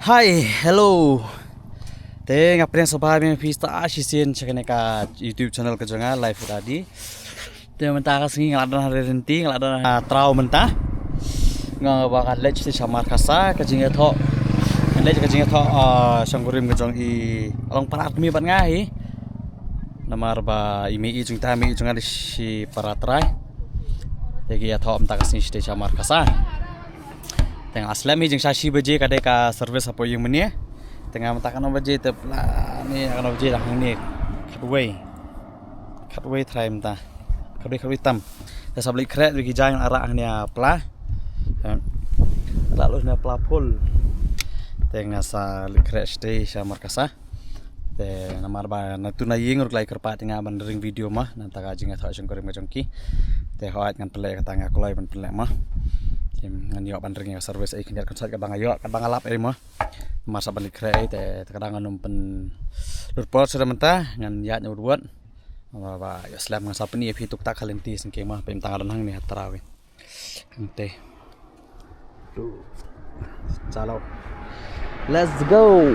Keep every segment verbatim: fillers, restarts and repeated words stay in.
Hi, hello. Te nga pdiang sngewbha ïa phi sa shisien sha kane ka YouTube channel ka jong nga, Life with Adi. Te mynta ka sngi nga la don ha Ri Rynti, nga la don ha Traw mynta. Nga ba nga leit sha Markasa, ka jingïathoh. Nga leit ka jingïathoh, ah, shongkurim ka jong i, long para kmie bad nga hi. Namar ba i mei i jong ta, mei i jong nga dei shi para trai. Te ki ïathoh mynta ka sngi sha Markasa. Te nga slem hi jingshisha shi baje ka dei ka service hapoh ïing mane. Te nga mynta katno baje te pla ne katno baje dang hangne. Khatwei. Khatwei trai mynta. Khatwei, khatwei tam. Te sa balik khreh ki jaiñ ara hangne pla. Te la lu ne pla phul. Te nga sa balik khreh sha Markasa. Te namar ba na tu na ïing ruh ki la kyrpad ïa nga ban ring video mo, nangta ka jingïathoh shongkurim ka jong ki. Te hooid ngan pynleh kata nga kloi ban pynleh mo. Te ngan ïoh ban ring ïa ka service ei khyndiat khyndiat kaba nga ïoh, kaba nga lap ei mo. Namar sa ban leit khreh ei te, te ka dang ngan ym pynlut por shuh mynta, ngan ïaid na wut wut. Ba, ba ïoh slem ngan sa pyni ïa phi tuk tak ha lynti syngkien mo, pynban nga don hangne ha Traw. Te. Chalo. Let's go.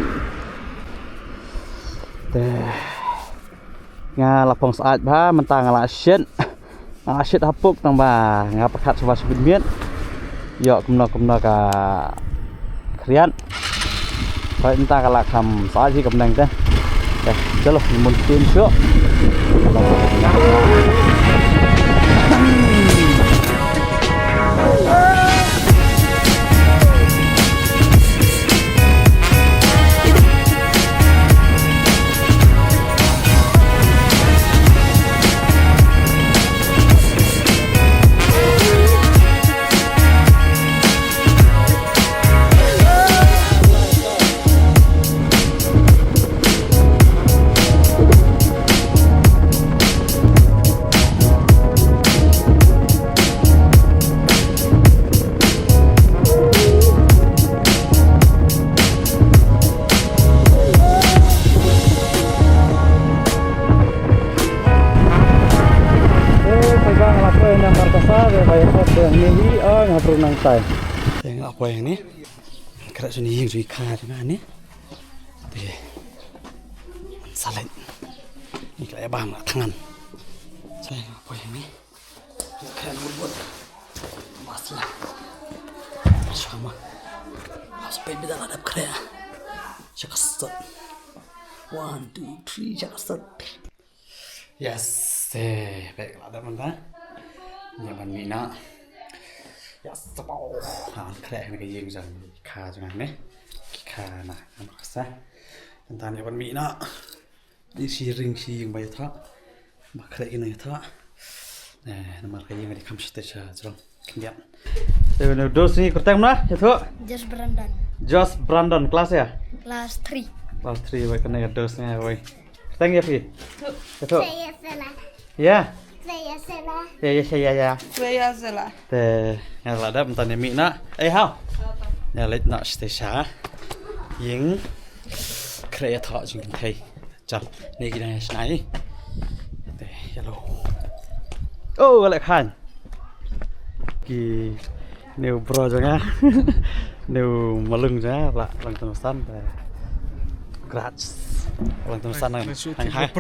Te. Nga la phong syaid bha, mynta nga la shit. Nga la shit hapuk nang ba nga pyrkhat shuwa shibit miet. Ïoh kumno kumno ka khriat. Hooid mynta ka la kham syaid hi ka bneng te. Te, chalo, ngin bun ktien shuh. Eh, phi ba nga la poi na Markasa, ba ïa pop dang ni hi, ah, nga pru nang tai. Te nga la poi ni. Khreh shu ni ïing shu i kha jong nga ni. Te. Sa leit. Ni khreh ba ma thngan. Sa leit nga poi ni. Khreh na mut. Ba sla. Shama. Ba sla peit bida la dep khreh. Sha ka sot. One, two, three, sha ka sot. Yes, eh, peit la dep mynta. Ïa ban mih noh. Yes, sabaw. Ha, khreh na ka ïing jong ki kha jong nga ne. Ki kha na, na Markasa. Mynta ïa ban mih noh. Dei shi ring shi ïing ba ïathoh. Ba khreh ki nang ïathoh. Eh, namar ka ïing ka dei kham shatei sha jrong khyndiat. Te une u dos ngi kyrteng kumno ïathuh? Josh Brandon. Josh Brandon, class ïa? Class three. Class three, wei, kane ka dos ngi wei. Kyrteng ïa phi? Ïathuh. Freya Sela. Ïa? Freya Sela. Ïa, ïa, ïa, ïa. Freya Sela. Te, nga la dep mynta ne mih noh. Eh, haw? Nga leit noh shatei sha ïing. Khreh ïathoh jingkynthei. Chal, ne ki dang ïa shna i. Te, ïa lo. Oh, ka leh khan. Ki, ne u bro jong nga. Ne u malung jong nga, la, lang tang san, te. Grats. Lang tang san, lang, lang ha.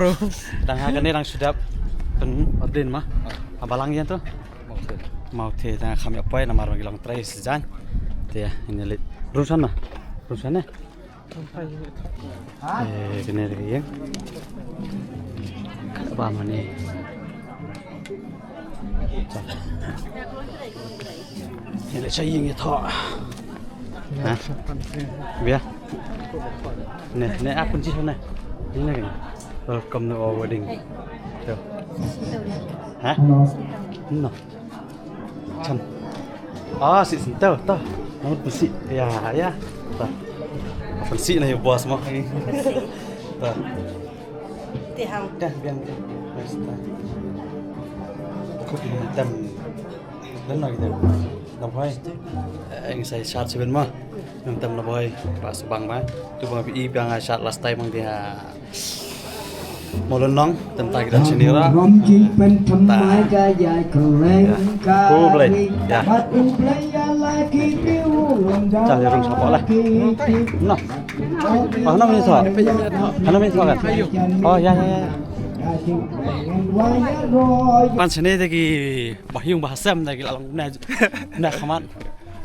Dang ha kane dang shu dap. Pyn, ordin ma. Haba lang ïa to. Mau te, tang kham ïa poi, namar ba ngi long trai sejan. Te, ïa, ngin ïa leit. Rung san na. Rung san na. Eh, kane ka ïing. Ba mane. Ni la sha ïing ïathoh. Ha? Bia. Ne, ne, apa ji sana? Ini lagi. Welcome to our wedding. Tuh. Ha? No. Chan. Ah, si sentau, tah. Namun besi. Ya, ya. Tah. Besi na ïa bos mo. Tah. Tihang. Dah, biang, biang. Basta. Kut hitam. Dan lagi dah. Dah boy. Eh, yang saya shot sebentar mah. Yang tam na boy. Pas bang mah. Tu bang pi biang shot last time yang dia. Mo lun nong, tymmen kita sini ra. Rom jingpynthymmai ka ïa ka reng ka ri. Khublei. Ïa. Bad U Blei ïa la ki briew. Chal ïa rung sha pok lah. Noh. Ah, hana mynta. Hana mynta kan. Oh, ïa, ïa, ïa. Pan sene te ki ba hiung ba hasem te ki la long na. Na khamat.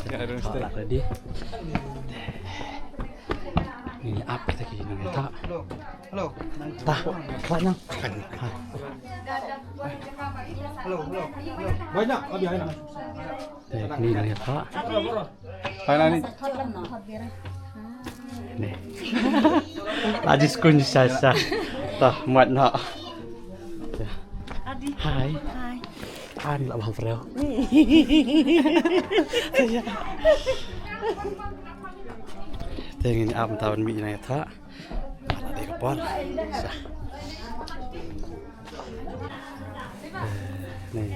Ïa, rung sha pok. Ready. Ngin ïa ap kita ki nongïathoh. Hello. Hello. Tah, khlaiñ noh. Hello, hello, hello. Banyak, lebih enak. Eh, ni nongïathoh. Hai, Nani. Ni. Lagi skun sha sha. Tah, mat noh. Adi. Hai. Hai. Ani la bang freo. Te ngin ap mynta ban mih nongïathoh. Ala dei ka por. Sa. Ni.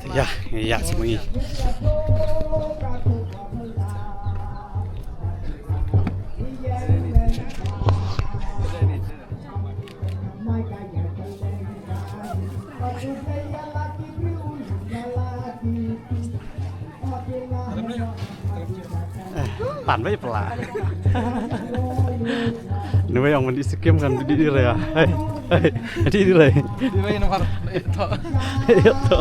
Ïa, ïa, seh ma ngi. Eh, pan ba ïa pla. Ni wei ong mandi sikim kan di di raya. Hai. Hai. Di di raya. Di raya nomor. Ito. Ito.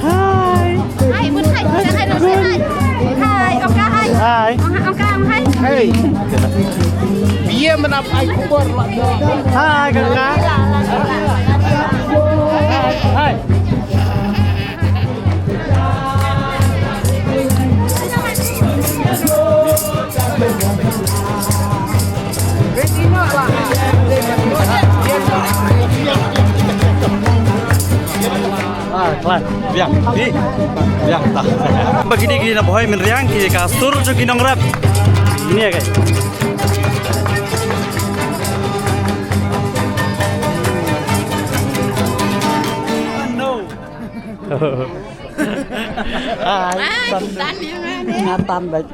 Hai. Hai, bun hai. Hai, hai, hai. Hai, ong ka hai. Hai. Ong, ong ka ong hai. Hai. Bia menap ai kubur. Hai, kakak. Hai. Ah, khlaiñ. Biang. Di. Biang. Tah. Ba kine ki na Bhoi Mynriang ki ka sur jong ki nongrep. Kine ka. Ai, ai, tan. Tan ïa nga ne. Nga tan bad.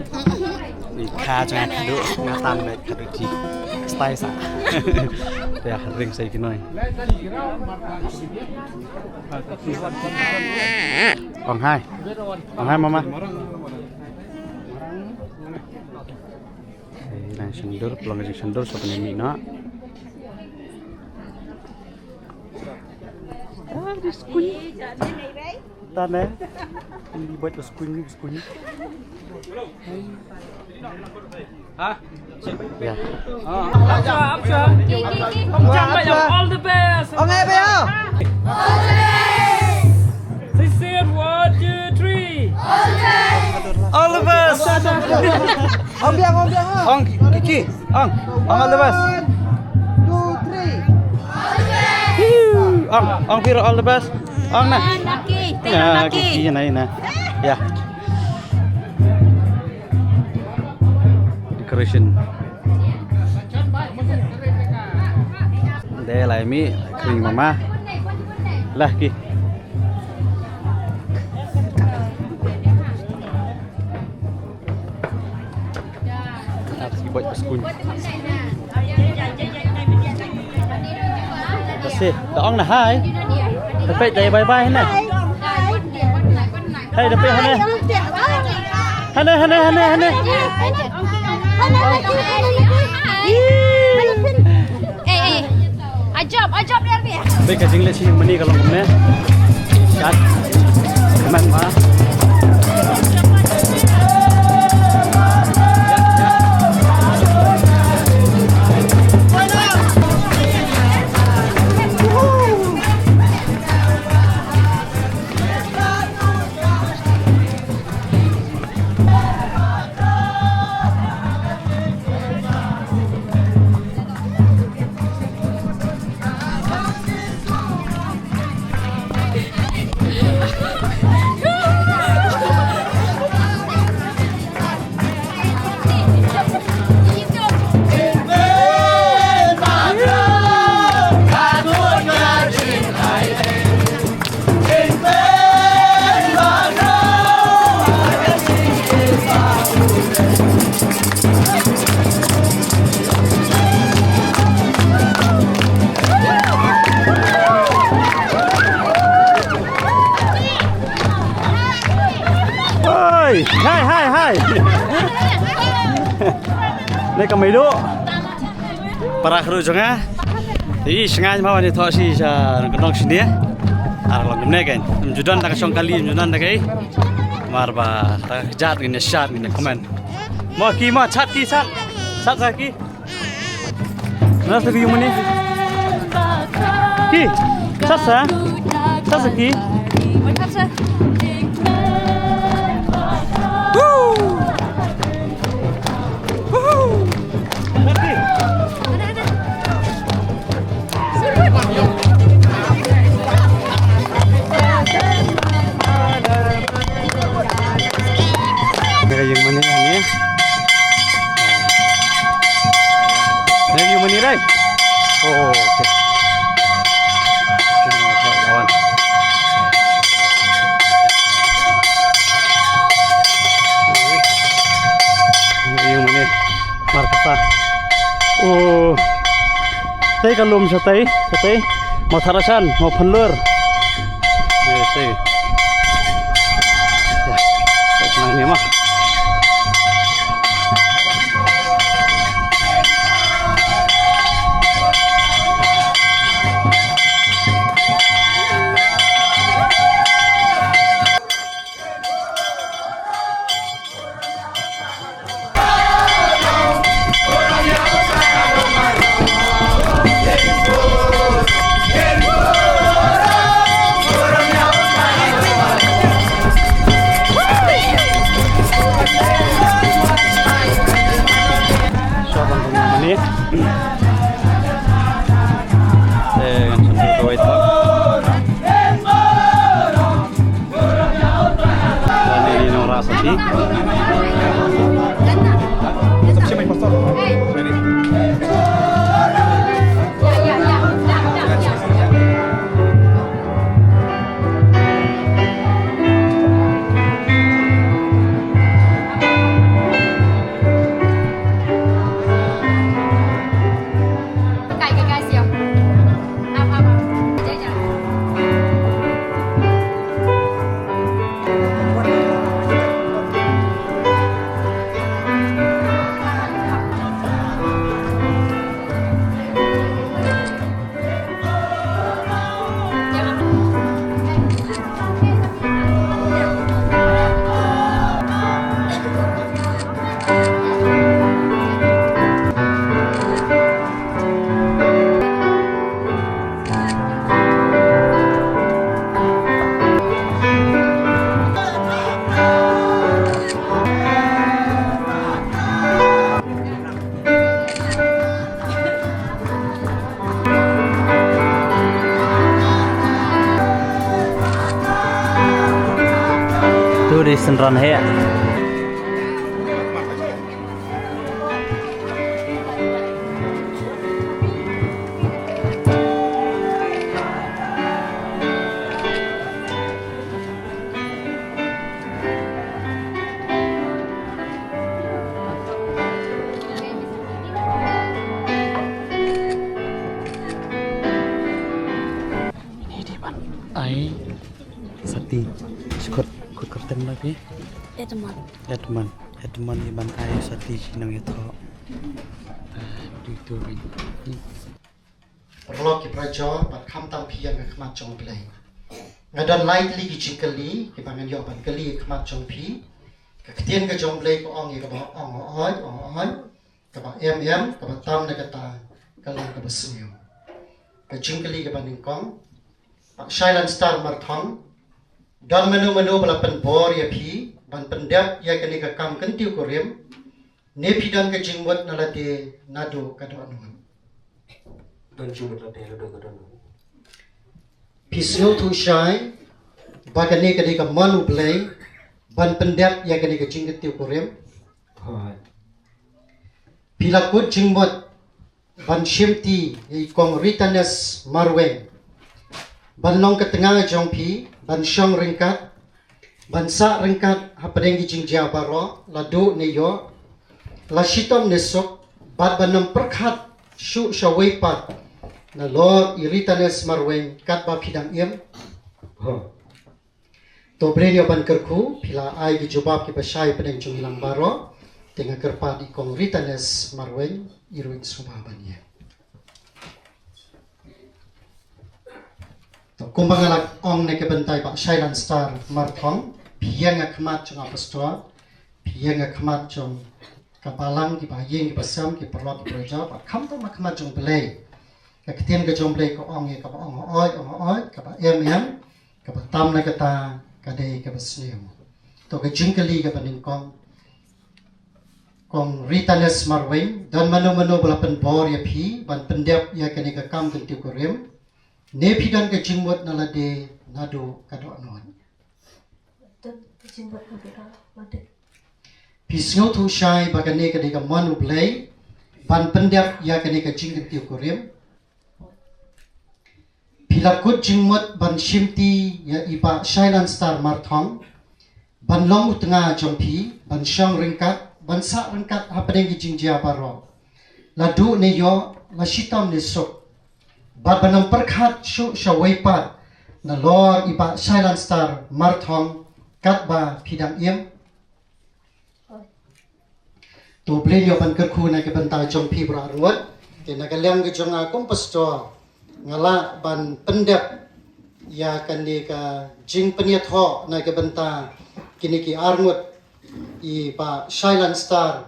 Ïa ka jong nga khadduh, nga tan bad khadduh ji. Stai sa. Ïa, ring sa ïa ki noi. Ong hai. Ong hai, mama. Nang shandur, pynlong ka jingshandur, sa pynmih noh. Ah, di skun. Tan eh. Di buat skun ni, skun. Ha? Ya. Apsa, apsa. All the best. Ong eh, beo. Say, say it, one, two, three. All the best. Ong biang, ong biang, ong. Ong, Kiki, ong. Ong, all the best. One, two, three. Ong, ong Piro, all the best. Ong na. Lucky, thank you, ya, Lucky. Kiki, na, na. Ya. Decoration. De lai mi, kring mama. Lah ki. Ap ki bot skun. Kasih, da ong na hai. Tapi dai bye bye na. Hai, tapi hane. Hane, hane, hane, hane. Eh, eh. Ajop, ajop, R B. Bad ka jingleh shi mane ka long kumne. Kat. Kmen ma. Ne ka maidu. Para khru jong nga. Ï shngain ma wan ïathoh shi sha nongkyndong shane. Ar long kumne kein. Ym ju don da ka shong kali, ym ju don da kaei. Mar ba da ka kjat ngin ïa shad ngin ïa kmen. Mo ki mo chat ki chat. Chat sa ki. Nasa ki yung mani. Ki. Chat sa. Chat sa ki. Woo! Woo! Mereka yung mana ni? Mereka yung mana, Rai? Oh, okay. Lawan. Mereka yung mana? Markasa. Oh. Tei ka lum shatei, shatei. Mo tharasan, mo phanlur. Yes, tei. Ya. Tei nang ni ma. Mani. Eh, ngan sambut kawei tu. Tadi di nong rasa ti. Tu di synran heh. Ai sati. Skut kut kyrteng lagi. Edmund. Edmund. Edmund i ban ai sati shi nang ïathoh. Tu tu ring. Paralok ki para jong, pat kham tam phi ïa nga khmat jong Blei. Nga don lai tylli ki jingkylli kiba ngan ïoh ban kylli khmat jong phi. Ka ktien ka jong Blei ka ong ïa kaba ong oi ong oi. Kaba em em, kaba tam na kata ka long kaba sniew. Ka jingkylli kaba nyngkong. Pak Shailan Star Marthong. Don mano mano ba la pynbor ïa phi ban pyndep ïa kane ka kam kyntiew kurim. Ne phi don ka jingmut na lade naduh ka dohnud. Don jingmut lade naduh ka dohnud. Phi sngewthuh shai ba kane ka dei ka mon U Blei ban pyndep ïa kane ka jingkyntiew kurim. Hooid. Phi la kut jingmut ban shimti ïa i Kong Ritanes Marwein ban long ka tnga jong phi ban shong ryngkat ban sah ryngkat hapdeng ki jingjia baroh, la duh ne ïoh, la shitom ne suk, bad ban ym pyrkhat shuh shawei pat nalor i Ritanes Marwein katba phi dang im. Hooid. To Blei un ïoh ban kyrkhu, phi la ai ki jubab kiba shai hapdeng jong ngi lang baroh. Te nga kyrpad i Kong Ritanes Marwein, i ruh in sngewbha ban ïeng. To, kumba nga la ong na ka bynta i Bah Shailan Star Marthong, phi ïeng ha khmat jong u pastor, phi ïeng ha khmat jong ka balang, ki bahaïing, ki basem, ki paralok, ki parajor, bad khamtam ha khmat jong U Blei. Ka ktien ka jong U Blei ka ong ïa kaba ong hooid, ong hooid, kaba em, em, kaba tam na kata ka dei kaba sniew. To, ka jingkylli kaba nyngkong, Kong Ritanes Marwein, don mano mano ba la pynbor ïa phi ban pyndep ïa kane ka kam kyntiew kurim, ne phi don ka jingmut na lade naduh ka dohnud? Don ka jingmut naduh ka dohnud. Phi sngewthuh shai ba kane ka dei ka mon U Blei ban pyndep ïa kane ka jingkyntiew kurim? Phi la kut jingmut ban shimti ïa i Bah Shailan Star Marthong ban long u tnga jong phi, ban shong ryngkat, ban sah ryngkat hapdeng ki jingjia baroh, la duh ne ïoh, la shitom ne suk, bad ban ym pyrkhat shuh shawei pat nalor i Bah Shailan Star Marthong katba phi dang im? To, U Blei un ïoh ban kyrkhu na ka bynta jong phi baroh arngut. Te na ka liang ka jong nga kum pastor, nga lah ban pyndep ïa kane ka jingpynïathoh na ka bynta kine ki arngut, i Bah Shailan Star,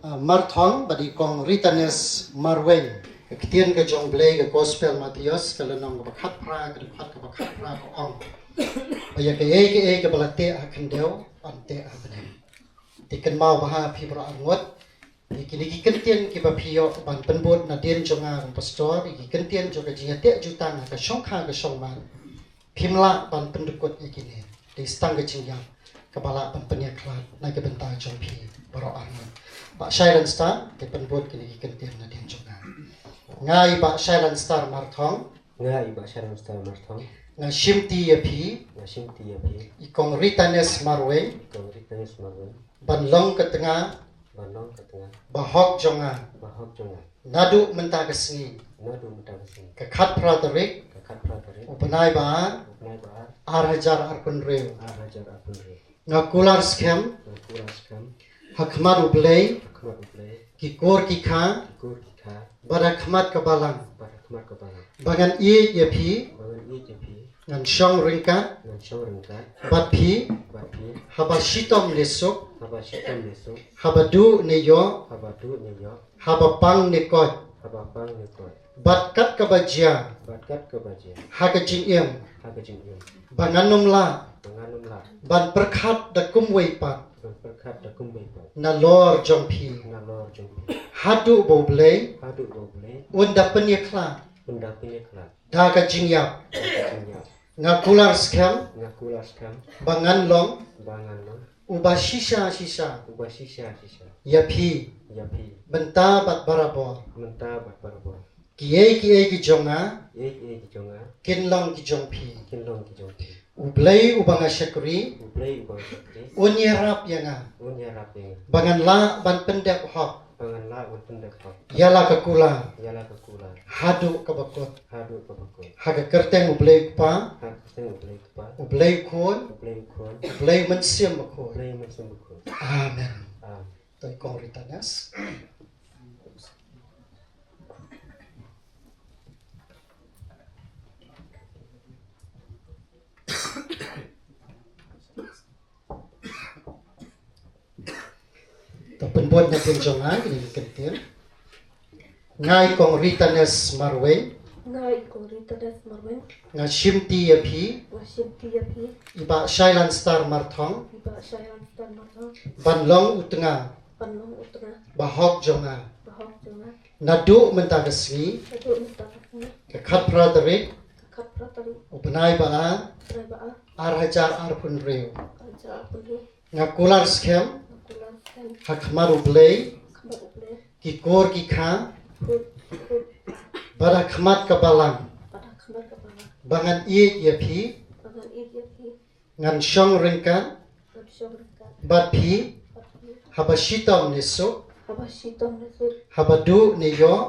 uh, Marthong bad i Kong Ritanes Marwein. Ka ktien ka jong U Blei, ka Gospel Mathaios, ka lynnong kaba khatphra, ka dkhot kaba khatphra ka ong ba ïa kaei kaei kaba la teh ha khyndew yn teh ha bneng. Te kynmaw bha phi baroh arngut, ïa kine ki kyntien kiba phi ïoh ban pynbud nadien jong nga kum pastor, ïa ki kyntien jong ka jingïateh jutang ha ka shongkha ka shongman, phim lah ban pyndykut ïa kine. Te tang ka jingïap kaba lah ban pynïakhlad na ka bynta jong phi baroh arngut. Bah Shailan Star, te pynbud kine ki kyntien nadien jong nga. Nga i Bah Shailan Star Marthong. Nga i Bah Shailan Star Marthong. Nga shimti ïa phi. Nga shimti ïa phi. I Kong Ritanes Marwein. I Kong Ritanes Marwein. Ban long ka tnga. Ban long ka tnga. Bahok jong nga. Bahok jong nga. Naduh mynta ka sngi. Naduh mynta ka sngi. Ka khatphra tarik. Ka khatphra tarik. U bnai ba ar. U bnai ba ar. Ar hajar arphew hynriew. Ar hajar arphew hynriew. Nga kular skhem. Nga kular skhem. Ha khmat U Blei. Ha khmat U Blei. Ki kur ki kha. Ki kur ki kha. Bad ha khmat ka balang. Bad ha khmat ka balang. Ba ngan ïeit ïa phi. Ba ngan ïeit ïa phi. Ngan shong ryngkat. Ngan shong ryngkat. Bad phi. Bad phi. Haba shitom ne suk. Haba shitom ne suk. Haba duh ne ïoh. Haba duh ne ïoh. Haba pang ne koit. Haba pang ne koit. Bad kat kaba jia. Bad kat kaba jia. Ha ka jingim. Ha ka jingim. Ba ngan ym lah. Ba ngan ym lah. Ban pyrkhat da kumwei pat. Ban pyrkhat da kumwei pat. Nalor jong phi. Nalor jong phi. Haduh ba U Blei. Haduh ba U Blei. Un da pynïakhlad. Un da pynïakhlad. Da ka jingïap. Da ka jingïap. Nga kular skhem. Nga kular skhem. Ba ngan long. Ba ngan long. Uba shisha shisha. Uba shisha shisha. Ïa phi. Ïa phi. Mynta bad barabor. Mynta bad barabor. Kiei kiei ki jong nga. Kiei kiei ki jong nga. Kin long ki jong phi. Kin long ki jong phi. U Blei uba nga shakri. U Blei uba nga shakri. Un ïarap ïa nga. Un ïarap ïa nga. Ba ngan lah ban pyndep hok. Ba ngan lah ban pyndep hok. Ïa la ka kular. Ïa la ka kular. Haduh kaba kut. Haduh kaba kut. Ha ka kyrteng U Blei U Kpa. Ha ka kyrteng U Blei U Kpa. U Blei U Khun. U Blei U Khun. U Blei U Mynsiem Bakhuid. U Blei U Mynsiem Bakhuid. Amen. Amen. To i Kong Ritanes. To pynbud na pynjong nga kine ki kyntien. Nga i Kong Ritanes Marwein. Nga i Kong Ritanes Marwein. Nga shimti ïa phi. Nga shimti ïa phi. I Bah Shailan Star Marthong. I Bah Shailan Star Marthong. Ban long u tnga. Ban long u tnga. Bahok jong nga. Bahok jong nga. Naduh mynta ka sngi. Naduh mynta ka sngi. Ka khatphra tarik. Ka khatphra tarik. U bnai ba ar. U bnai ba ar. Ar hajar arphew hynriew. Ar hajar arphew hynriew. Nga kular skhem. Nga kular skhem. Ha khmat U Blei. Ha khmat U Blei. Ki kur ki kha. Ki kur ki kha. Bad ha khmat ka balang. Bad ha khmat ka balang. Ba ngan ïeit ïa phi. Ba ngan ïeit ïa phi. Ngan shong ryngkat. Ngan shong ryngkat. Bad phi. Bad phi. Haba shitom ne suk. Haba shitom ne suk. Haba duh ne ïoh.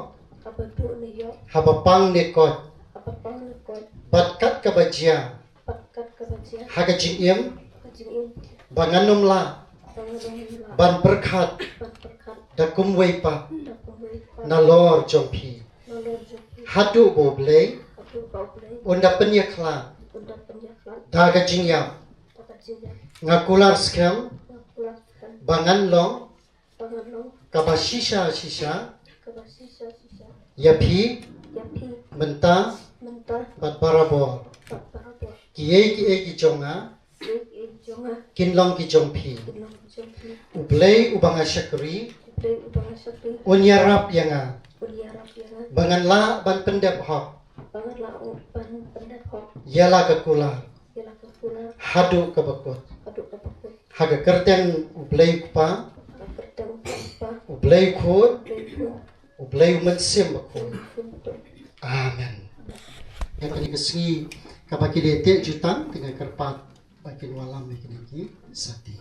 Haba duh ne ïoh. Haba pang ne koit. Haba pang ne koit. Bad kat kaba jia. Bad kat kaba jia. Ha ka jingim. Ha ka jingim. Ba ngan ym lah. ban pyrkhat da kumwei pat nalor jong phi, haduh ba U Blei un da pynïakhlad da ka jingïap. Nga kular skhem ba ngan long kaba shisha shisha ïa phi mynta bad barabor. Kiei kiei ki jong nga kin long ki jong phi. U Blei uba nga shakri un ïarap ïa nga ba ngan lah ban pyndep hok ïa la ka kular haduh kaba kut. Ha ka kyrteng U Blei Kpa, U Blei Khun, U Blei U Mynsiem Bakhuid. Amen. Ïa kane ka sngi kaba ki dei teh jutang, te nga kyrpad ba kin wallam ïa kine ki sati.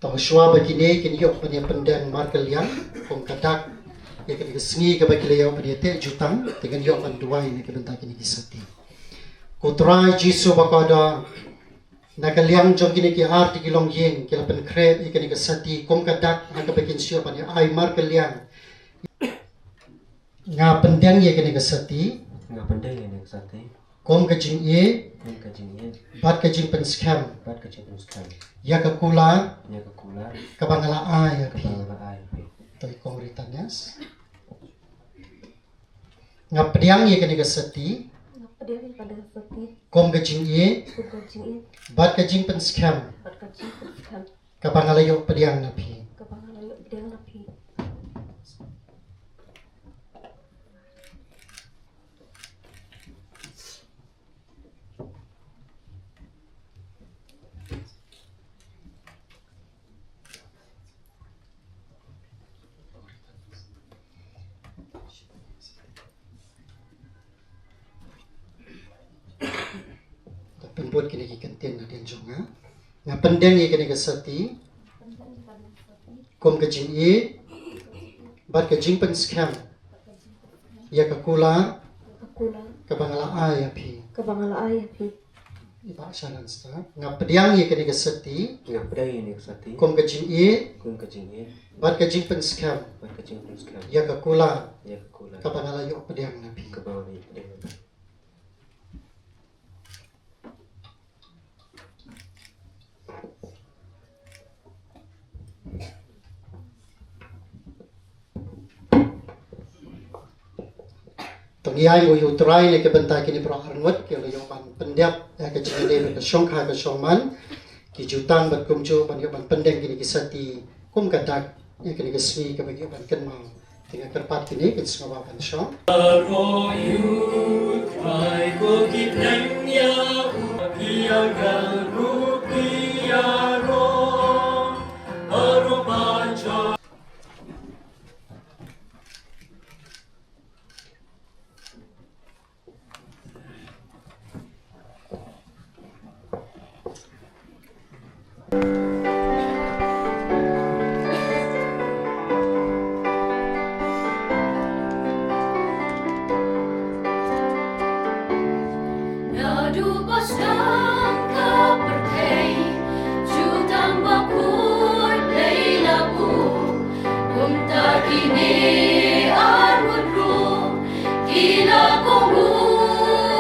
To shuwa ba kine kin ïoh ban ïa pyndeng markylliang kum ka dak ïa kane ka sngi kaba ki la ïoh ban ïa teh jutang, te ngan ïoh ban duwai na ka bynta kine ki sati. Ko Trai Jisu ba kordor, na ka liang jong kine ki artylli ki longïing ki la pynkhreh ïa kane ka sati kum ka dak ha kaba kin shu ïoh ban ïa ai markylliang. Nga pyndeng ïa kane ka sati. Nga pyndeng ïa kane ka sati. Kum ka jingïeit. Kum ka jingïeit. Bad ka jingpynskhem. Bad ka jingpynskhem. Ïa ka kular. Ïa ka kular. Kaba nga la ai ïa phi. Kaba nga la ai ïa phi. To i Kong Ritanes. Nga pdiang ïa kane ka sati. Nga pdiang ïa kane ka sati. Kum ka jingïeit. Kum ka jingïeit. Bad ka jingpynskhem. Bad ka jingpynskhem. Kaba nga la ïoh pdiang na phi. Kaba nga la ïoh pdiang na phi. Pynbud kine ki kyntien na dien jong nga. Nga pyndeng ïa kane ka sati kum ka jingïeit bad ka jingpynskhem ïa ka kular kaba nga la ai ïa phi. Kaba nga la ai ïa phi. I Bah Sharon Star. Nga pdiang ïa kane ka sati. Nga pdiang ïa kane ka sati. Kum ka jingïeit. Kum ka jingïeit. Bad ka jingpynskhem. Bad ka jingpynskhem. Ïa ka kular. Ïa ka kular. Kaba nga la ïoh pdiang na phi. Kaba nga la ïoh pdiang na phi. To ngi ai nguh ïa u Trai na ka bynta kine baroh arngut ki la ïoh ban pyndep ïa ka jingïadei bad ka shongkha ka shongman, ki jutang bad kumjuh ban ïoh ban pyndeng kine ki sati kum ka dak ïa kane ka sngi kaba ngi ïoh ban kynmaw. Te nga kyrpad kine kin sngewbha ban shong. Naduh ba sdang ka pyrthei, jutang bakhuid Blei la buh. Kumta kine arngut ruh ki la kohnguh.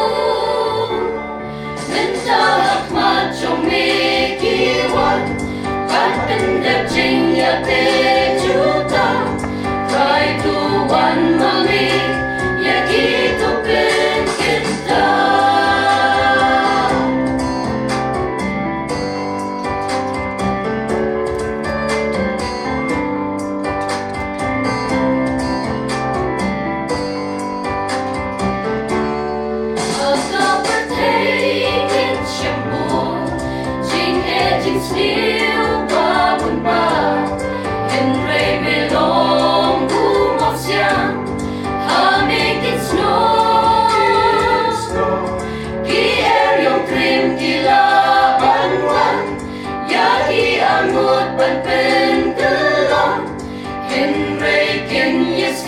Mynta ha khmat jong me ki wan ban pyndep jingïateh jutang. Trai to wan ma me ïa kito pynkyntang.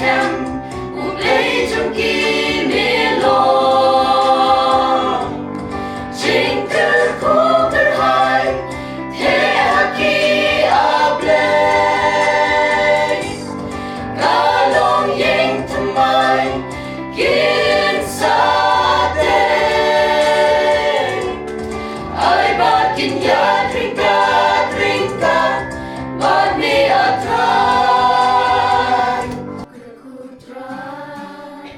U Blei jong ki me long. Jingkyrkhu kyrhai theh ha ki, A Blei. Ka longïing thymmai kin sa tei. Ai ba kin ïaid ryngkat ryngkat bad me, A Trai. Kyrkhu Trai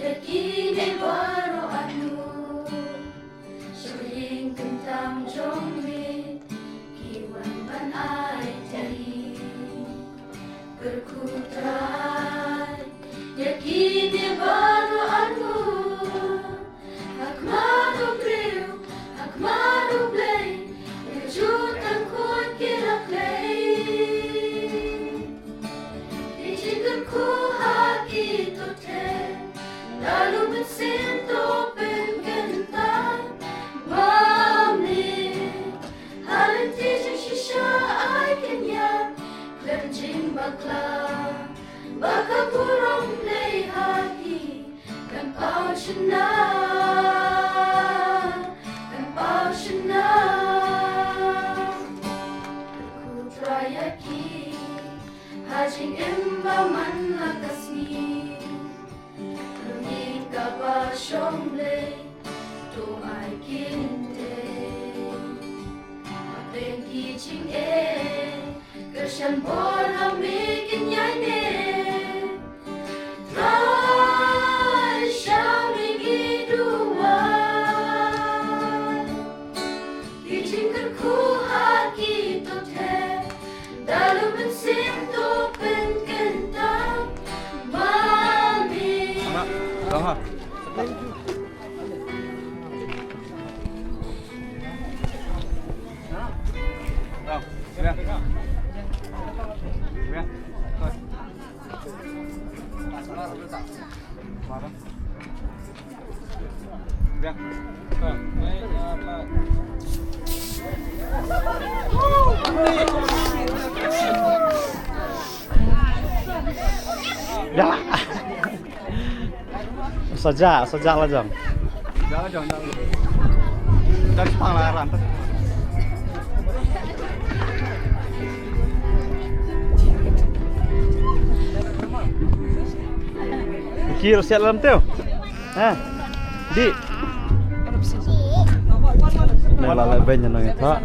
ïa kine baroh, A Trai. Sha ïing kyntang jong me ki wan ban aiti. Kyrkhu Trai ïa kine baroh, A Trai. Ha khmat u briew, ha khmat u Blei, ïa ka jutang khuid ki la khlei. Ki jingkyrkhu ha ki to theh, la u Mynsiem to pynkyntang. Mami, ha lynti jingshisha ai kynja, khlem jingbakla, ba ka burom Blei ha ki kan paw shynna, kan paw shynna. Kyrkhu Trai ïa ki ha jingim ba man la ka sngi. Lynti kaba shong Blei to ai kin tei. Hapdeng ki jingeh, kyrshan bor ha me kin ïaineh. Trai, sha me ngi duwai. Ki jingkyrkhu ha ki to theh, da u Mynsiem to pynkyntang. Mami. Mak, dong ha. Dong, biang. Biang. Biang. Dah. Saja, saja la jong. Jala jong, jala jong. Jala jong la ran. Kir siat lam teu. Ha. Di. Nang la la ben nang ita.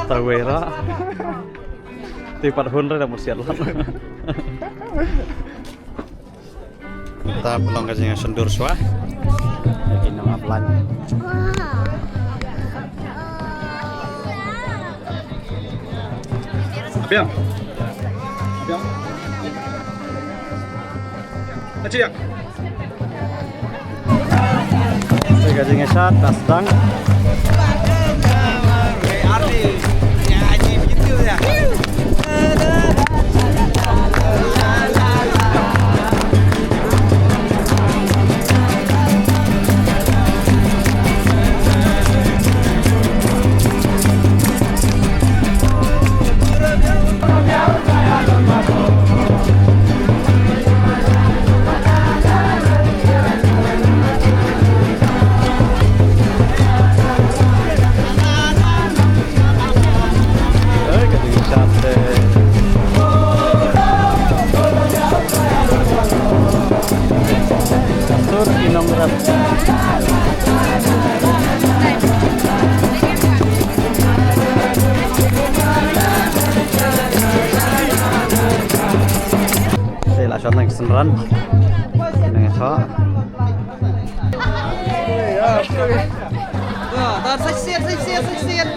Tawe ra. Ti pat hun ra da musiat lam. Ta pynlong ka jingïasyndur shuwa. Lagi nang aplan. Biang. Biang. Achiak. Ka jingïashat ka sdang. Te la shon nang synran. Nang shon. Tar, sa shisien, sa shisien, sa shisien.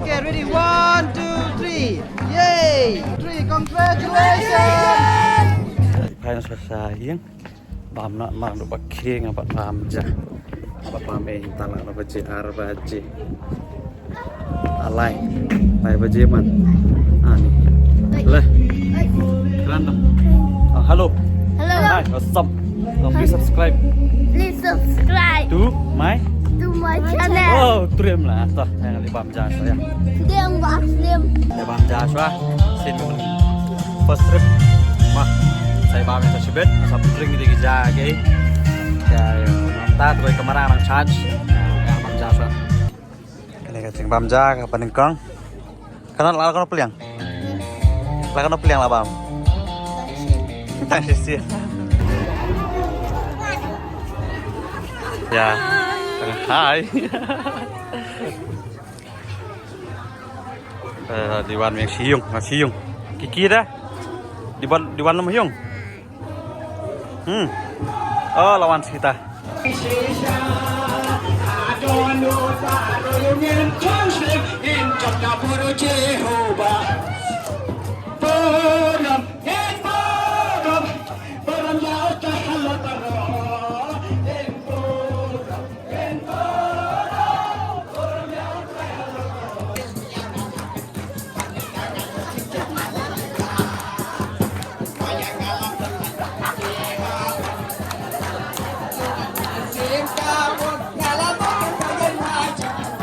Okay, ready, one, two, three. Yay! Three, congratulations! Phain sa sa ïing. Bam na mang do ba khie nga ba bam ja. Ba bam eh tang la ba je ar ba je. Alai. Bai ba je man. Ani. Le. Kran dong. Ah, hello. Hello. Hi, what's up? Oh, please subscribe. Please subscribe To my to my channel. Oh, trim lah. Toh, yang li bam ja so ya. Today I'm gonna slim. Li bam ja so. Sin. First trip. Mah. Sa i bam ïa sa shibit, sa putring ïa ki ja ki. Ïa, ïa. Mynta tu ka kamera nang charge. Ïa, bam ja sa. Kane ka jingbam ja kaba nyngkong. Kane la kano pliang? La kano pliang la bam? Tang shisien. Ïa. Hai. Eh, di wan meng siung, meng siung. Kiki dah. Di wan, di wan lem hiung. Hmm. Oh, la wan kita.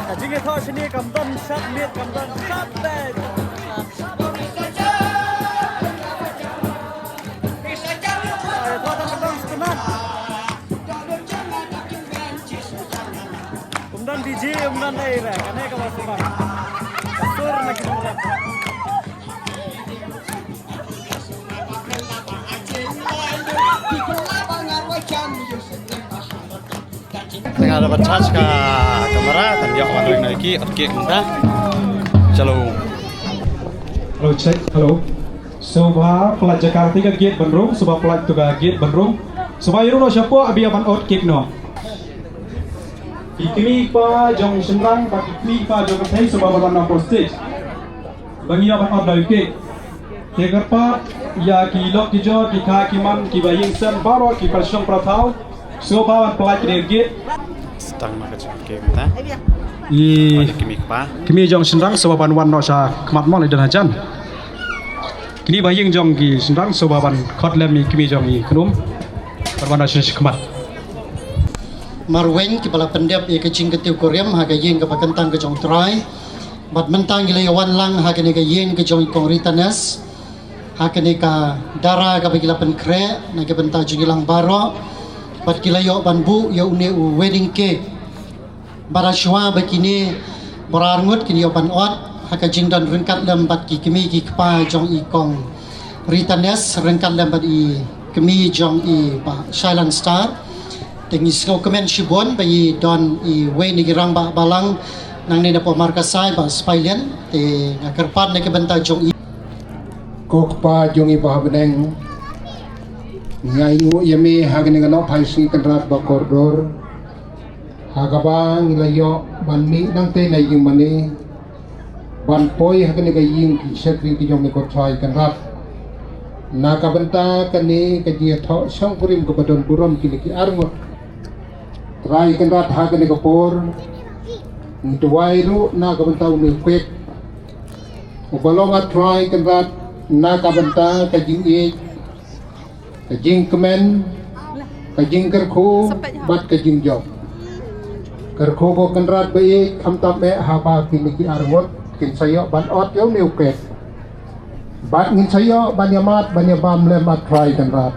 Ka jingïathoh shane kam don shat miet, kam don shat beit. Ai, thoh da ka don sha ka nat. Ym don D J, ym don ei re, kane kaba sumar. Ka sur na ki nongrep. Tang da ban charge ka kamera, tang ïoh wan ring na ki, ot kek mynta. Chalo. Hello, check. Hello. Sngewbha pynlait jaka kti ka gate ban rung, sngewbha pynlait tu ka gate ban rung. Sngewbha ïa rung noh shapoh, haba ïa ban ot kek noh. Ki kmie ki kpa jong shynrang bad ki kmie ki kpa jong ka thei sngewbha ban wan noh hapoh stage. Ba ngi ïa ban ot da u kek. Te kyrpad ïa ki lok ki jor, ki kha ki man, kiba ïeng sem baroh, ki para shong para thaw. Sngewbha ban pynlait kane ka gate. Tang ma ka jingkek mynta. Ïa ki kmie ki kpa, kmie jong shynrang sngewbha ban wan noh sha khmat mo, lei don hajan. Kine ba ïeng jong ki shynrang sngewbha ban khot lem ïa ki kmie jong i khnum. Ban wan noh sha khmat. Marweiñ kiba la pyndep ïa ka jingkyntiew kurim ha ka ïing kaba kyntang ka jong U Trai. Bad mynta ngi la ïa wan lang ha kane ka ïing ka jong i Kong Ritanes. Ha kane ka dara kaba ki la pynkhreh na ka bynta jong ngi lang baroh. Bad ki la ïoh ban buh ïa une u wedding cake. Bad ha shuwa ba kine baroh arngut kin ïoh ban ot ha ka jingdon ryngkat lem bad ki kmie ki kpa jong i Kong Ritanes ryngkat lem bad i kmie jong i Bah Shailan Star. Te ngi sngewkmen shibun ba ngi don iwei na ki rangbah balang nangne na Pamar Kasai, Bah Spailin. Te nga kyrpad na ka bynta jong i. Ko Kpa jong ngi ba ha bneng, nga ainguh ïa me ha kane ka nohphai sngi Kynrad ba kordor, ha kaba ngi la ïoh ban mih nangtei na ïing mane ban poi ha kane ka ïing ki shakri ki jong me ko Trai Kynrad. Na ka bynta kane ka jingïathoh shongkurim kaba don burom kine ki arngut Trai Kynrad ha kane ka por, ngi duwai ruh na ka bynta une u kek uba long, a Trai Kynrad, na ka bynta ka jingïeit, ka jingkmen, ka jingkyrkhu bad ka jingjop. Kyrkhu ko Kynrad ba ïeit, khamtam eh haba kine ki arngut kin sa ïoh ban ot ïa une u kek. Bad ngin sa ïoh ban ïa mad ban ïa bam lem, a Trai Kynrad.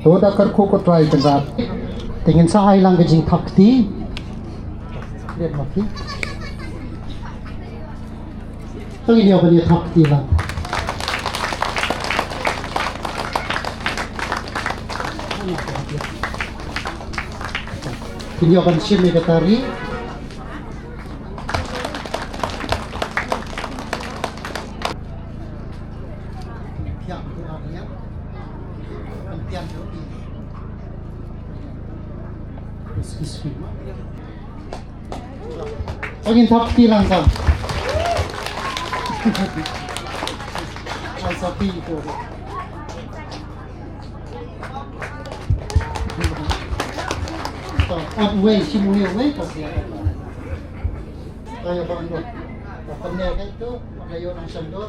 To da kyrkhu ko Trai Kynrad. Te ngin sa ai lang ka jingthap kti. Liat ma phi. To ngin ïa ban ïa thap kti lang. Ngin ïa ban shim ïa ka tari. Excuse me. Ngin thap kti lang sa. Ai, sa phi ko. To, ot wei, shim wei, wei, to. Ayo, bang, to. To, pynne, kai, to. Ayo, nang shandor.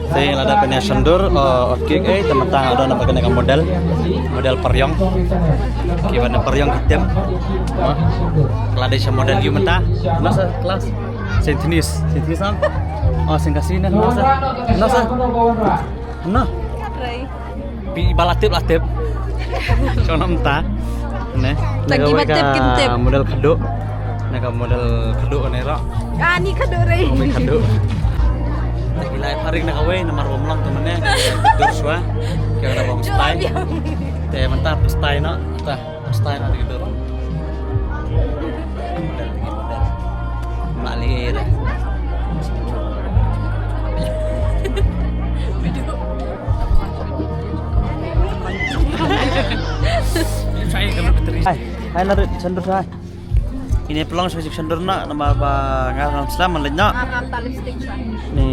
Te lada pynne shandor, eh, ot kek, eh, te mynta nga don na ba kane ka model. Model Pariong. Ki wan na Pariong ki tem. Ma. Lada sa model ïa mynta. Masa kelas. Saint Denis. Saint Denis am? Oh, sing kasi na, na sa. Na sa. Na. Bi ba la tip, la tip. Chong nam ta. Ne. Tang ki ba tip, kin tip. Model khadduh. Na ka model khadduh ne ro. Ah, ni khadduh re. Oh, ni khadduh. Tang ki lai paring na kawei, namar bom lang tu mane. Dur swa. Kya na bom style. Te mynta style na. Ta. Style na gitu. Model, model. Mali ira. Hai, hai, narit chandra hai. Ini peluang sejak chandra na, nama ba ngar ngam selam, malah nyak. Ngam ta lipstick sa. Ni,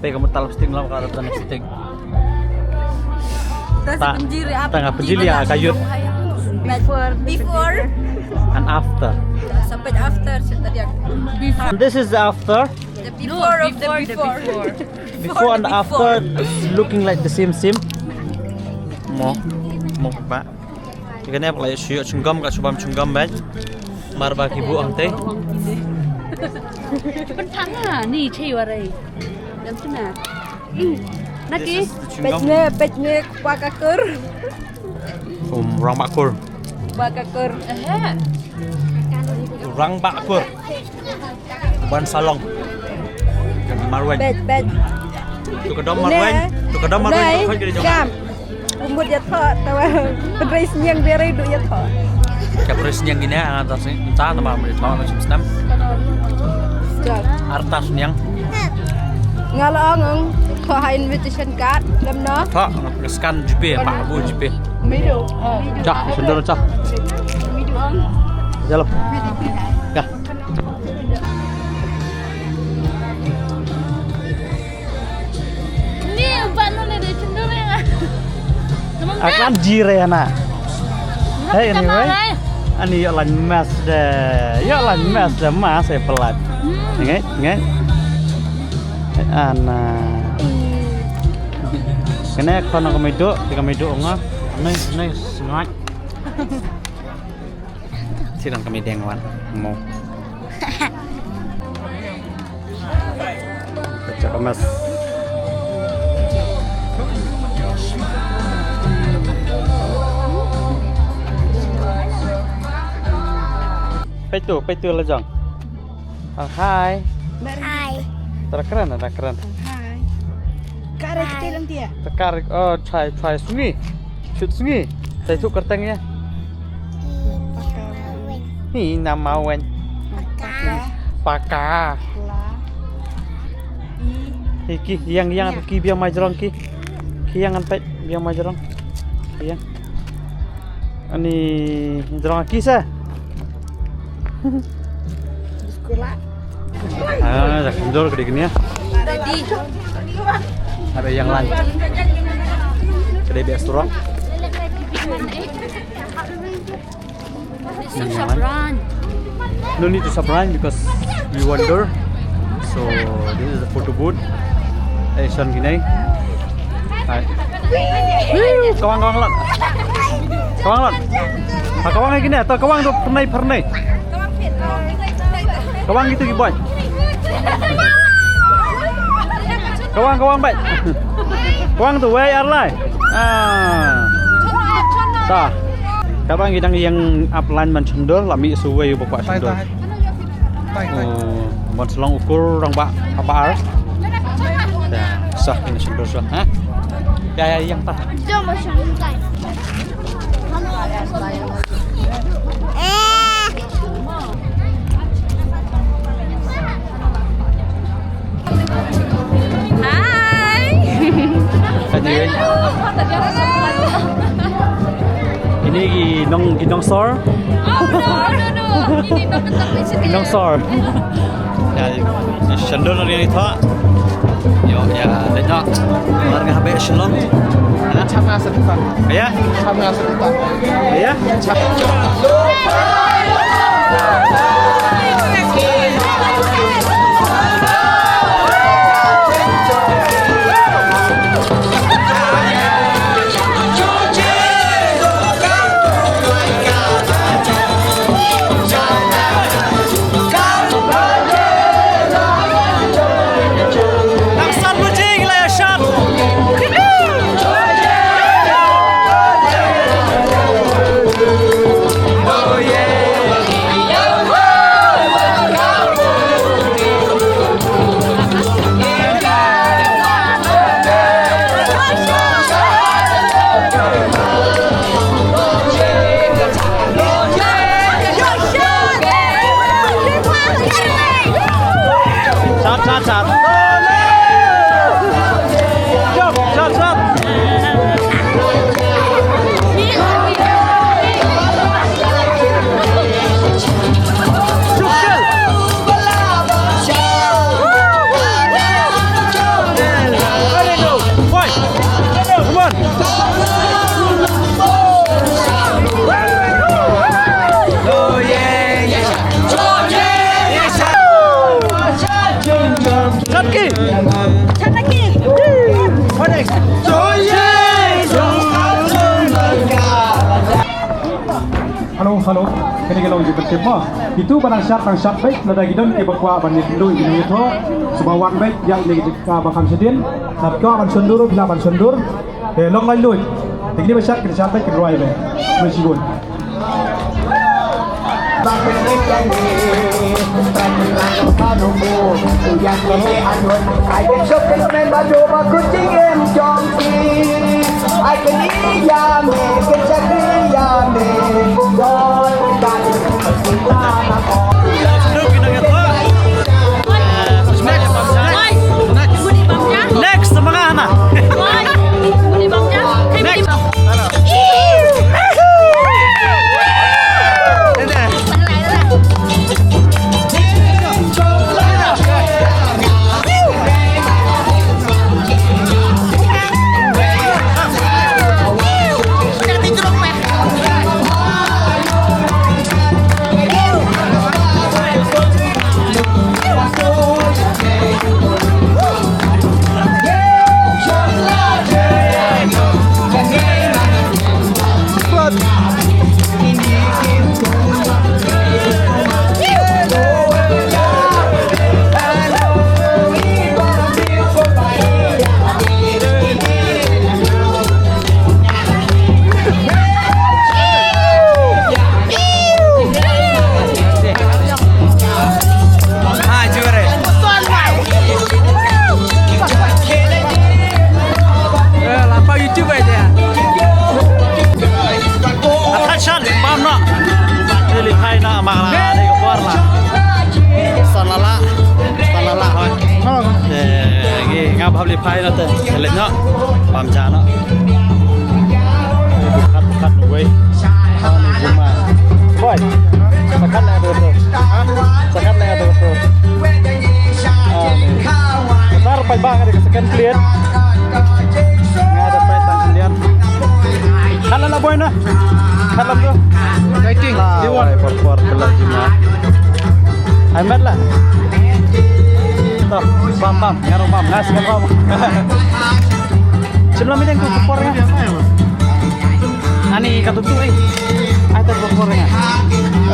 pe kamu ta lipstick, malah ka ta lipstick. Ta, ta nga pynjili ïa ka youth. Before, before and after. Sampai after, setelah before. And this is the after. The before of the before. Before and after looking like the same, same. Mo, mo ba. Kane ba la shu ïoh chewing gum, ka shu bam chewing gum ba. Mar ba ki buh hangtei. Pynthang ha ni chei warai. Dam tuna. Naki. Peit ne, peit ne, kpa ka kur. Um, rang ba kur. Kpa ka kur. Rang ba kur. Ban salong. Marwen. Peit, peit. Tu ka dom marwen. Tu ka dom marwen. Kam. Umut ïa tho, tawa. Pynrei sniang biar rai du ïa tho. Ka pynrei sniang gini, ah, tas ni, tas nama mari tho, tas ni. Artas sniang. Nga la ong ong, ko ha invitation card, lem no? Tho, scan G P, ma bu G P. Middle. Cah, sendal cah. Jalan. Ya. Ni ba nu ne de cendol ya. Akan jire na. Hey, anyway. Ani ïoh lain mas de. Ïoh lain mas de, mas eh pelat. Ngai, ngai. Ana. Kane khon ka mido, ka mido nga. Nai, nai, sngai. Sirang kami deng wan. Mo. Pecah kemas. Paitu, paitu lajang. Ah, hai. Hai. Tara keren, tara keren. Hai. Kare kita lang dia. Tekar, oh, chai, chai sungi. Shoot sngi. Sa ïathuh kyrteng ïa. Hi na mawen. Paka. Paka. Hi ki, ïang, ïang, ki biang mai jrong ki. Ki ïang ngan peit biang mai jrong. Ki ïang. Ani jrong ki sa. Sekolah. Ah, dah kendor kedai gini ya. Ready. Ada yang lain. Kedai biasa orang. Ini nyaman. No need to sabran because we wander. So this is the photo booth. Eh, Sean gini. Hai. Woo, kawang, kawang lot. Kawang lot. Ha, kawang gini, atau kawang tu pernai, pernai. Kawang gitu ki boy. Kawang, kawang bai. Kawang tu wei arlai. Ah. Ta. Kawang ki dang ïeng upline man chendor, la mih suwei ba kwah chendor. Oh, ban slong ukur rang ba, ba ar. Ya, sah ini sendok sah, ha? Ya, ya, yang tah. Hai. Tadi. Ini ki nong, ki nong sor. Oh, no, no, no. Ini nong, nong, nong, nong sor. Ya, sendok ni tha. Yo, ya, leit noh. Mar nga beh Shillong. Ha? Chap nga sa depan. Ya? Chap nga sa depan. Ya? Chap. Sat, sat. Jump, sat, sat. Jump, jump. Ready, go. Fight. Come on. Satki. Satki. Hello, hello. Kane ka long jingpyntip mo. Itu ba dang shad, dang shad beit, lada ki don kiba kwah ban ïakynduh, ïakynduh ïathoh. Sngewbha wan beit ïa kane ka jaka ba kham shadien. Lada kwah ban shon dur, phi lah ban shon dur. Te long lai luid. Te kine ba shad, kine shad beit, kine rwai beit. Khublei shibun. Next, next, next. Next, semangat, Hana. Next. Attention, bam noh. Te lehai noh ma nga la dei ka por la. San la lah. San la lah hoi. Te ngi nga bam lehai noh te. Te leit noh. Bam ja noh. Kat kat wei. Boy. Sakat leh tu tu. Sakat leh tu tu. Tar pai bang ada second plate. Nga da pai tang kendian. Khala la boy na. Khala tu. Lighting. Ai por por khala jima. Ai met la. To bam bam. Ngaro bam. Ngas ngaro bam. Sibla mideng tu por nga. Ani ka tu tu ai. Ai tar por por nga.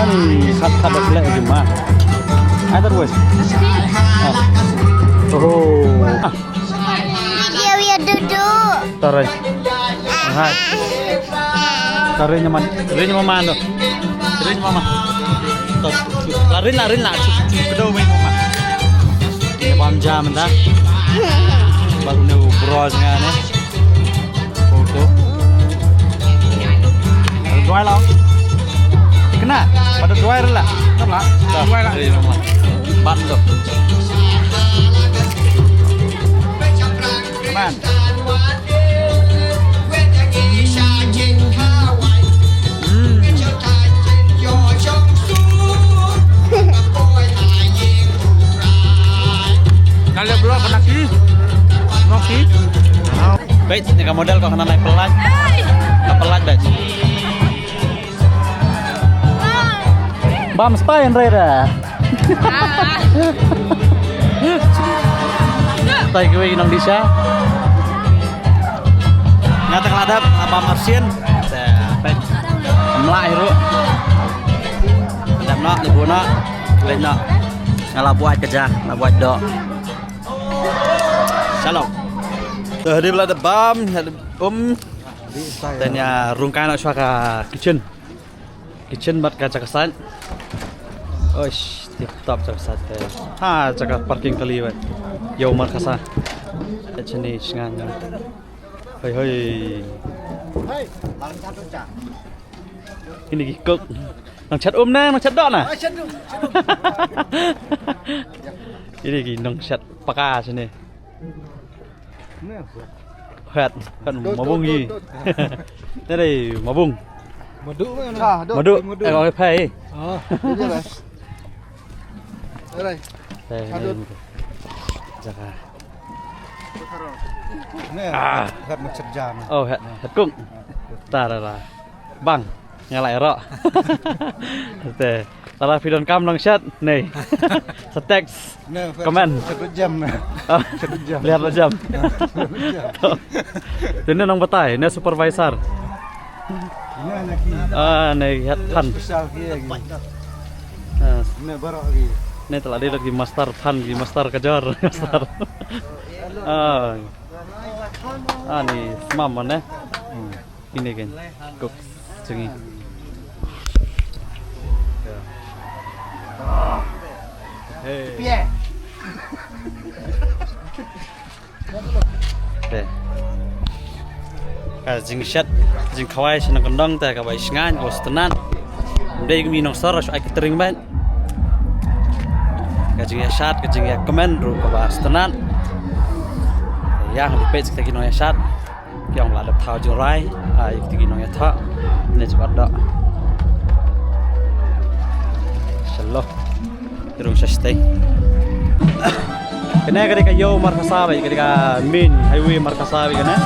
Ani khat khat da khala jima. Ai tar boy. Oh. Dia dia duduk. Tarai. Hai. Tarai nyaman. Tarai nyaman mano. Tarai nyaman. Larin larin la. Kedau main mama. Ini bam jam dah. Baru ni bros ngane. Foto. Dua lah. Kena. Pada dua lah. Dua lah. Bat tu. Man. Kali bro kena ki. Noki. Beit, ni ka model ko kena naik pelat. Ka pelat beit. Bam stai en rera. Stai kiwi nang disha. Nga tang ladap bam arsin. Mla hiru. Ladap na, libu na. Lej na. Nga la buat kerja, la buat dok. Shalom. Dah di belada bam, um. Tanya rungkai nak suaka kitchen. Kitchen bad ka jaka sait. Oish, tip top jaka sait te. Ha, jaka parking kali wei. Yow mar kasa. Chini shngan. Hoi hoi. Ini ki cook. Nang chat um na, nang chat doh na. Ah, chat doh, chat doh. Ini ki nang chat paka sini. Ni. Hat, kan mabung dot, gi. Dot, dot. Ni dei mabung. Madu kan? Ah, dot. Madu. Madu. Eh, kau phai. Oh. Ini lah. Alright. Eh, ini. Jaga. Ni, ah. Hat mengkerja ni. Oh, hat, hat kung. Tar lah. Bang, nga la ïaroh. Te, lada phi donkam nang chat, ne. Sa text. Comment. Satu jam. Oh. Satu jam. Lihat lo jam. Satu jam. Tu ne nang batai, ne supervisor. Ini lagi. Ah, ne head phan. Special lagi. Ah. Ini baru lagi. Ne telah dia lagi master phan, lagi master kejar, master. Ah. Ah, ni semam mana? Hmm. Ini kan. Kok cengi. Hey. Te. Ka jingshet, jingkhawai sha nongkyndong te kaba ishngain, kaba sngewtynnat. Ym dei kum i nongsor shu ai catering bad. Ka jingïashad, ka jingïakmen ruh kaba sngewtynnat. Ïa, ngi peit kita ki nongïashad. Ki ong la dep thaw jingrai, ai kita ki nongïathoh. Ne shu doh. Shalom. Ki rung sha shatei. Kane ka dei ka ïew Markasa bad, ka dei ka main highway Markasa bad kane.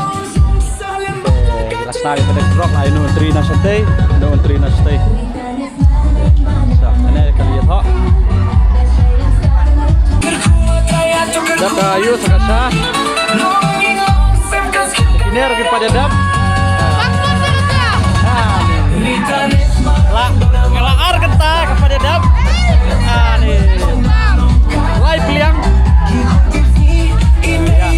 Eh, la shna ïa ka dei truck, ai no entry na shatei, no entry na shatei. Sa, kane ka dei ïathoh. Da ka ïew sa ka sha. Kine ruh ki pat ïa dep. Ah, la, la ar kynta ki pat ïa dep. Ah, ni. Lai pliang. Ïa.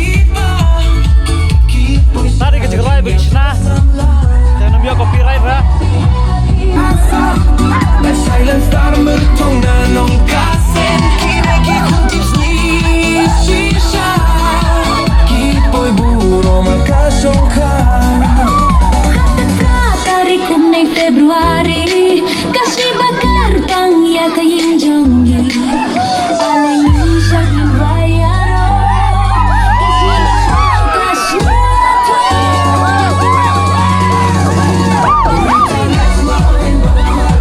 Tari ka jingrwai ba ki shna. Te ngam ïoh copyright ra. Tarik khyndai Februari, ka shim bakar tang ïa ka ïing jong ngi. Ala ngi shah ngi raya ro. Ka shim bakar tang ïa ka ïing jong ngi.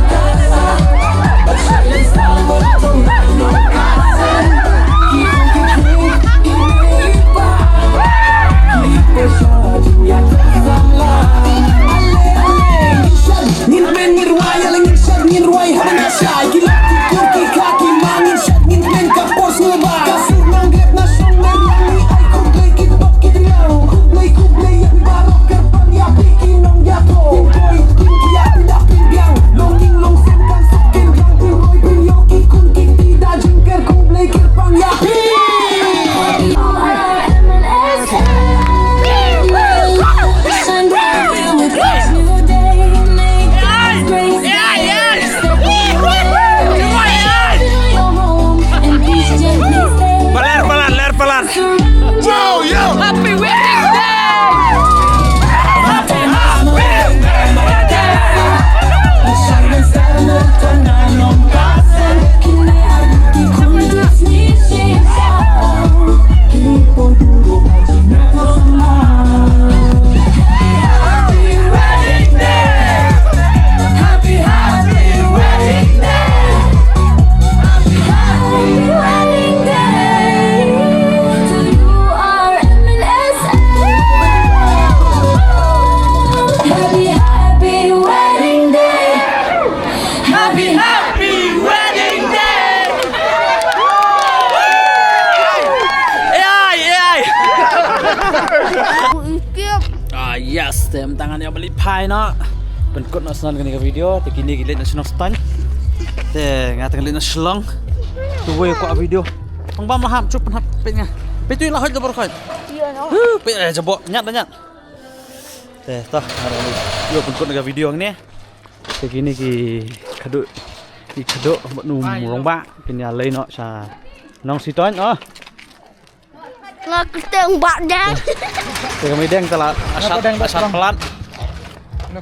Palar, palar, ler, palar. Yo, yo. Happy wedding day! Happy, happy wedding day! Happy wedding day! Happy, happy wedding day! Happy, happy wedding day to you, our M N S. Happy, happy wedding day. Happy, happy wedding day. Ai, ai. Ah, yes, te mynta ngan ïa bali phai noh. Pynkut noh shuh kane ka video, te kine ki leit noh shnong Stan. Te nga te ngan leit noh Shillong. Tu wei kwah video. Pang bam lah hap, chup hap, peit nga. Peit tu la hoi la bor khoi. Ïa noh. Huh, peit eh jabok, nyat da nyat. Te toh, ïa pynkut noh ka video hangne. Te kine ki khadduh, ki khadduh bad u rangbah, kin ïa leit noh sha Nongsistoiñ, oh. Nga kyrteng Bah Deng. Te kami deng telah asap, asap pelat.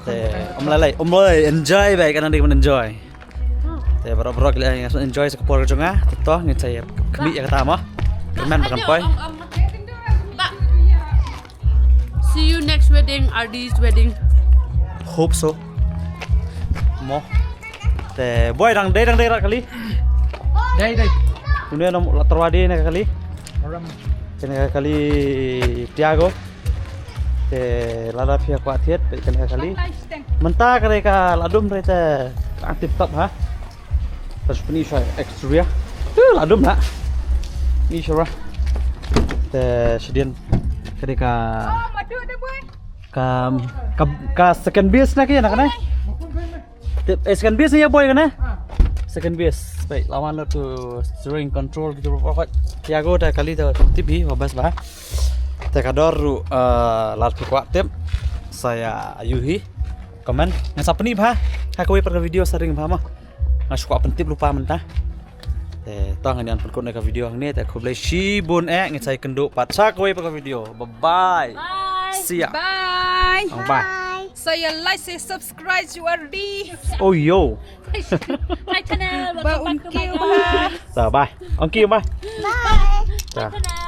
Te, um lei lei, um lei, enjoy baik, kan nanti enjoy. Te baroh baroh ki la enjoy sa ka por ka jong nga. Te to ngin sa ïa khmih ïa kata mo. Kyrmen ba kan poi. See you next wedding, R D's wedding. Hope so. Mo. Te boi dang dei dang dei rat kali. Dei dei. Une na la terwa dei na kali. Ram. Kane ka kali Tiago. Te lada phi kwah thied peit kane ka kali. Mynta ka dei ka la dum dei te ka tip top ha. Pas pini sa exterior. Tu la dum ha. Ni sa. Te shadien ka dei ka ka ka, ka second base na kane na kane. Tip, eh, second base ni ya boi kane. Second base. Baik, lawan lo tu steering control gitu. Tiago da kali tu tip hi, bas ba. Te ka dor ruh, eh, lada phi kwah tip. Sa ïa ïuh hi. Comment. Ngan sa pyni bha. Ha kawei pat ka video sa ring bha mo. Nga shu kwah pyntip lypa mynta. Te to ngan ïa pynkut ïa ka video hangne te khublei shibun eh, ngin sa ïakynduh pat sa kawei pat ka video. Bye bye. Bye. See ya. Bye. Bye. Sa ïa like, sa ïa subscribe, you R D. Oh yo. My channel. Ba Welcome un back to my kiu channel. ba. Sa bye. Ong kiu bye. Bye. Sa. My channel.